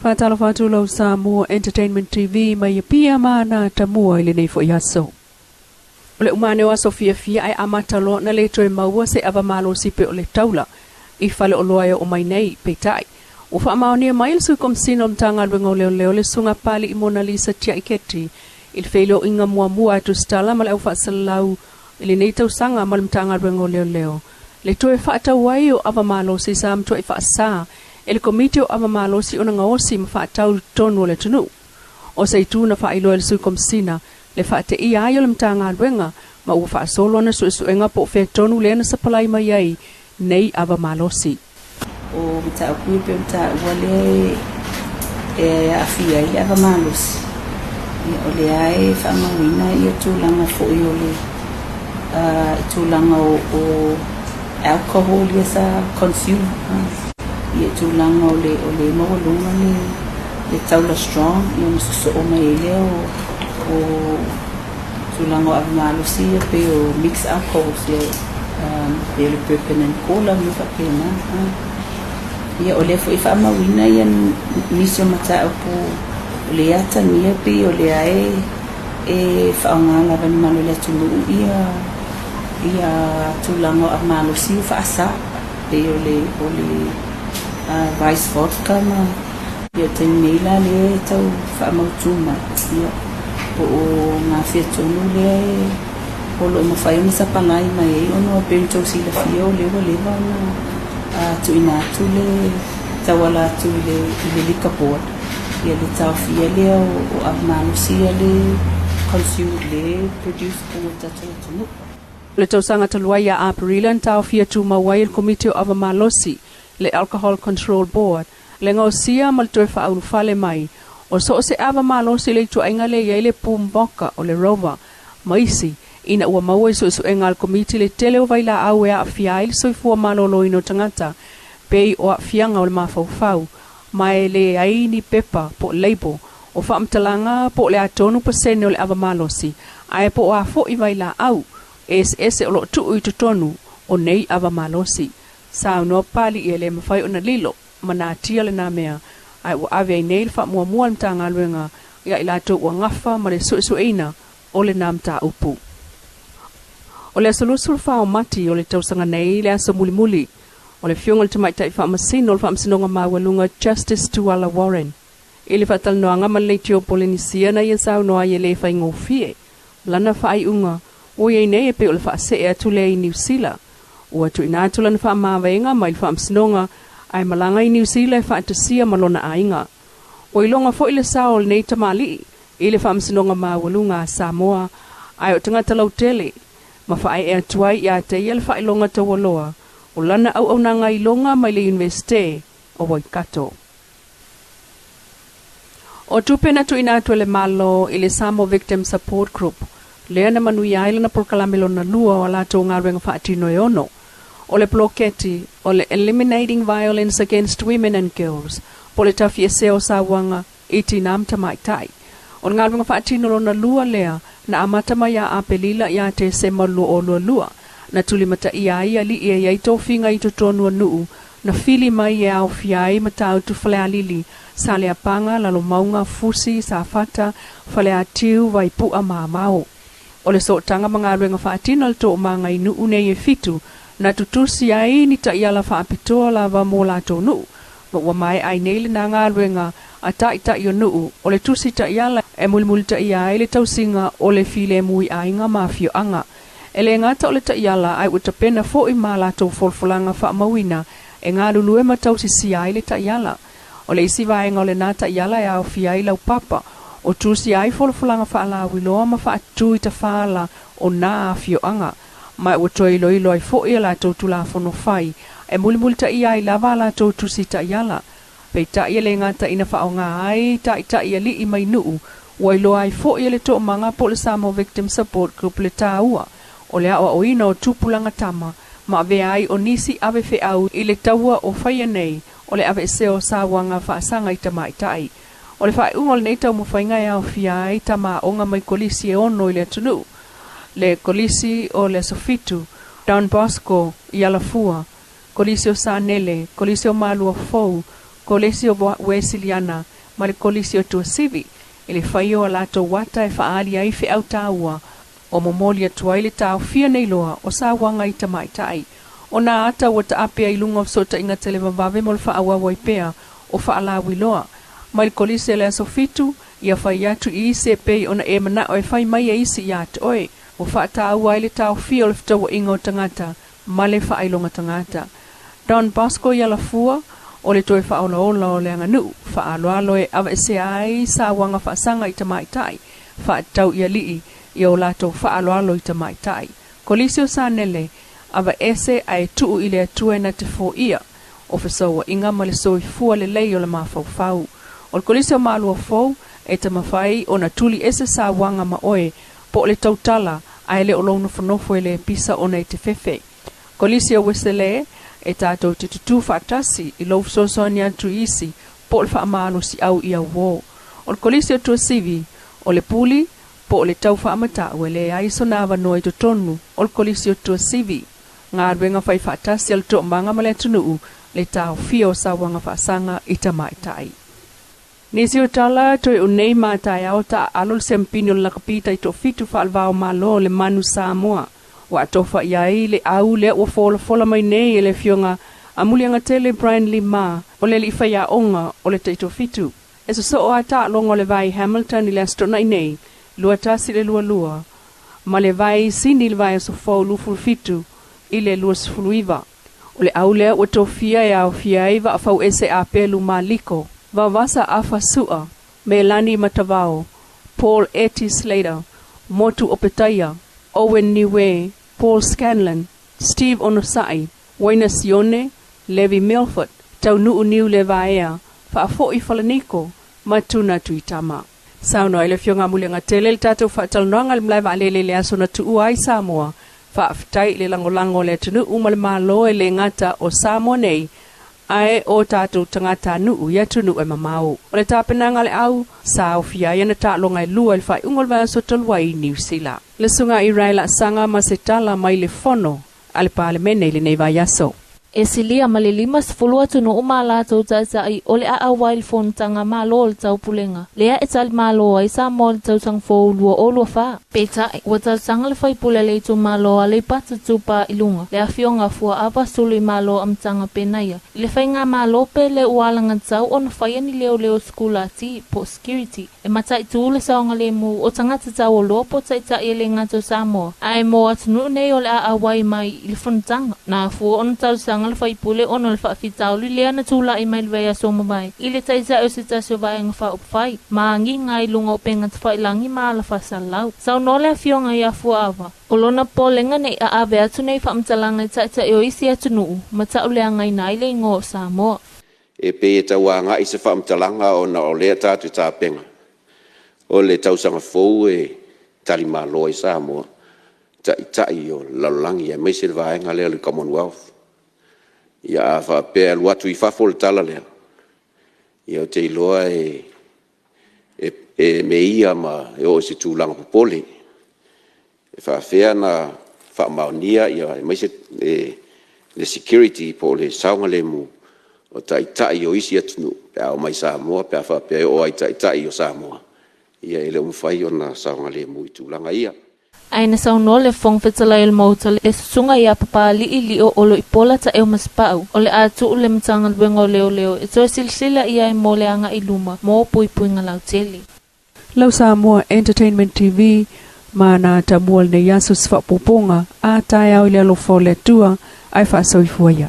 Faatalofa atu lau Samoa Entertainment TV mai Apia ma na tamua i lenei foi aso. O le uma ane o aso fiafia ae amata loa na le toe maua se ava malosi pe o le taula i fale o loa e o mai nei peitai. Ua faamaonia mai le sui komisina o Matagaluega o Leoleo le susuga Pali Mona Lisa Tiaiketi i le feiloaiga muamua a Tusitala ma le au faasalalau i lenei tausaga ma le Matagaluega o Leoleo. Le toe faatau ai o ava malosi sa matuai faasā e le komiti o ava malosi ona gaosi ma faatau totonu o le atunuu. O se itu na faailoa e le sui komisina le faateia ai o le Matagaluega ma ua faasolo ana suesuega po o fea tonu lea na sapalai mai ai nei ava malosi. O mataupu pe taua le e aafia ai le ava malosi. Ia, o lea e faamauina ia tulaga foi o le i tulaga o alcohol ia sa consume. Ia tulaga o le maualuga le taula strong ia ma sosoo mai ai lea o tulaga o ava malosi ia pei o mix alcohols ia pei o le bourbon and cola ma faapena. Ia o lea foi faamauina ia nisi o mataupu o le atagia pei o lea e faaaoga lava ni malo le atunuu ia tulaga o ava malosi ua faasā pei o le rice vodka ma ia taimi nei la lea e tau faamautu mai ia po o gafea tonu lea e o loo mafai ona sapalai mai ai ona pei ona tou silafia o lea ua leva ona tuuina atu le tauala atu i le Liquor Board ia le taofia lea o ava malosi ia le consume le produce tonu o tatou atunuu. Le tausaga talu ai ia Aperila na taofia tumau ai le komiti o ava malosi, le Alcohol Control Board, le gaosia ma le toe faaulufale mai o so o se ava malosi le ituaiga le i ai le Boom Vodka o le Rover ma isi ina ua maua i suesuega a le komiti le tele o vailaau e aafia ai le soifua maloloina o tagata pei o aafiaga o le mafaufau ma e leai ni pepa po o label o faamatalaga po o le atonu pasene o le ava malosi ae po o a foi vailaau e eseese o loo tuu i totonu o nei ava malosi. Saunoa Pali e le mafai ona lilo ma natia lena mea ae ua ave ai nei le faamuamua le Matagaluega ia i latou ua gafa ma le suesueina o lena mataupu. O le aso 24 o Mati o le tausaga nei le aso mulimuli o le afioga le tamaitai faamasino o le Faamasinoga Maualuga Justice Tuala Warren. I le faatalanoaga ma le Leitio Polenisia na ia saunoa ai e le faigofie lana faaiuga ua iai nei e pei o le faasee atu lea i Niu Sila. Ua tuuina atu lana faamavaega mai le faamasinoga ae malaga i Niu Sila e faatasia ma lona aiga. Ua iloga foi le sao o lenei tamalii i le Faamasinoga Maualuga a Samoa ae o tagata lautele ma faaee atu ai ia te ia le faailoga taualoa o lana auaunaga iloga mai le Iunivesite o Waikato. O tupe na tuuina atu e le Malo i le Samoa Victim Support Group lea na manuia ai lana polokalame lona lua o a latou galuega faatino e ono. O le poloketi o le Eliminating Violence Against Women and Girls po le tafiesea o sauaga i tinā ma tamaitai. O le galuega faatino lona lua lea na amata mai ia Apelila ia Tesema 2022 na tulimataia ai alii e iai tofiga i totonu o nuu na fili mai e aofia ai Matautu, Falealili, Saleapaga, Lalomauga, Fusi, Safata, Faleatiu, Vaipua ma Amao. O le sootaga ma galuega faatino le toomaga i nuu nei e fitu na tutusi ai ni taiala faapitoa lava mo latou nuu ma ua maea ai nei lena galuega a taitai o nuu o le tusi taiala e mulimulitaia ai le tausiga o le filemu i aiga ma afioaga. E le gata o le taiala ae ua tapena foi ma latou folafolaga faamauina e galulue ma tausisia ai le taiala. O le isi vaega o lena taiala e aofia ai laupapa o tusi ai folafolaga faalauiloa ma faatu i tafala o na afioaga ma ua toe iloilo ai foi a latou tulafono fai e mulimulitaia ai lava a latou tusi taiala. Peitai e le gata ina faaaoga ai taitai alii mai nuu ua iloa ai foi e le toomaga po o le Samoa Victim Support Group le taua o le aoaoina o tupulaga tama ma avea ai o nisi ave feau i le taua o faia nei o le aveesea o sauaga faasaga i tamaitai. O le faaiuga o lenei taumafaiga e aofia ai tamāoga mai kolisi e ono i le atunuu, le kolisi o le Aso Fitu, Don Bosco i Alafua, kolisi o Sanele, kolisi o Malua Fou, Kolisi o Uesiliana ma le Kolisi o Tuasivi i le faia o a latou ata e faaali ai feau taua o momoli atu ai le taofia nei loa o sauaga i tamaitai. O na ata ua taape ai i luga o fesootaiga televavave mo le faaauau ai pea o faalauiloa mai le Kolisi o le aso 7 ia fai atu i isi e pei ona e manao e fai mai e isi iā te oe, ua faataua ai le taofia o le fetauaiga o tagata ma le faailoga tagata. Don Bosco i Alafua, o le toe faaolaola o le aganuu faaaloalo e aveesea ai sauaga faasaga i tamaitai, faatatau i alii ia o latou faaaloalo i tamaitai. Kolisi o Sanele, aveese ae tuu i le Atua e na te foia o fesauaiga ma le soifua lelei o le mafaufau. O le Kolisi o Malua Fou, e taumafai ona tuli ese sauaga ma oe po o le tautala ae le o lou nofonofo e le pisa ona e te fefe. Kolisi o Ueselē, e tatou te tutū faatasi i lou fesoasoani atu i isi po o le faamalosiau ia uō. O le Kolisi o Tuasivi, o le puli po o le tau faamatau e leai sona avanoa i totonu o le Kolisi o Tuasivi. Galuega fai faatasi a le Toomaga ma le Atunuu, le taofia o sauaga faasaga i tamaitai. Nisi o tala toe o nei ma taeao taaalo le siamupini o le lakapi taitoafitu faalevao Malo o le Manu Samoa. Ua atofa i ai le au lea ua folafola mai nei e le Afioga a Muliagatele Brian Lima o le alii faiaoga o le taitoafitu. E sosoo a taaloga o le vai Hamilton i le Aso Toonai nei, 21 i le 22, ma le vai Sini i le vaiaso fou 27 i le 29. O le au lea ua tofia e aofia ai Vaafauese Apelu Maliko, Vavasa Afa Sua, Melani Matavao, Paul Eti Slater, Motu Opetaia, Owen Niue, Paul Scanlon, Steve Onosai, Waina Sione, Levi Milford, Taunuu Niulevaea, Faafoi Falaniko ma Tuna Tuitama. Saunoa ai le Afioga a Muliagatele i le tatou faatalanoaga i le malae vaalele i le aso na tuua ai Samoa. Faafetai i le lagolago a le atunuu ma le Malo e le gata o Samoa nei ae o tatou tagatanuu i atunuu e mamao. O le tapenaga a le au, sa aofia ai ana taaloga e lua i le faaiuga o le vaiaso talu ai i Niu Sila. Le Susuga i Ray Laasaga ma se tala mai le Fono a le Palemene i lenei vaiaso. E silia ma le 50 atunuu ma latou taitai o le a auai le Fonotaga Malo o le Taupulega, lea e tali malo ai Samoa i le tausaga fou 2024. Peitai, ua talosaga le faipule a le itumalo o Aleipata Itupa i Luga, le Afioga Fuaava Suluimalo Amataga Penaia, i le faigamalo pe le ua alagatatau ona faia ni leoleo sikulati po o security e mataitu le saogalemu o tagata taualoa po o taitai e le gata o Samoa ae mo atunuu nei o le a auai mai i le fonotaga. Na afua ona talosaga le faipule ona o le faafitauli lea na tulai mai le vaiaso ua mavae i le taitai o se tasi o Vaega Faaupufai ma agiga i luga o upega tafailagi ma ala faasalalau. Saunoa le Afioga ia Fuaava, O lona popolega nei a ave atu nei faamatalaga i taitai o isi atunuu ma tauleagaina ai le igoa o Samoa. E pei e tau agai se faamatalaga ona o lea tatou te tapena, o le tausaga fou e talimalo ai Samoa i Taitai o le lalolagi aemaise le vaega lea o le Commonwealth. Ia a faapea e alu atu i fafo le tala lea, ia ou te iloa e meia ma e oo i se tulaga popole. E faapefea ona faamaonia aemaise le security po o le saogalemu o Taitai o isi atunuu pe a omai i Samoa pe a faapea e oo lava i Taitai o Samoa, ia e le o mafai ona saogalemu i tulaga ia. Ae na saunoa le Fofoga Fetalai o le Maota le Susuga ia Papalii Lio Oloipola Taeomasepau o le a tuu le Matagaluega o Leoleo e toe silasila i ai mo le agai i luma mo puipuiga lautele. Lau Samoa Entertainment TV ma na tamua lenei aso se faaopoopoga a taeao i le alofa o le Atua ae faasoifua ia.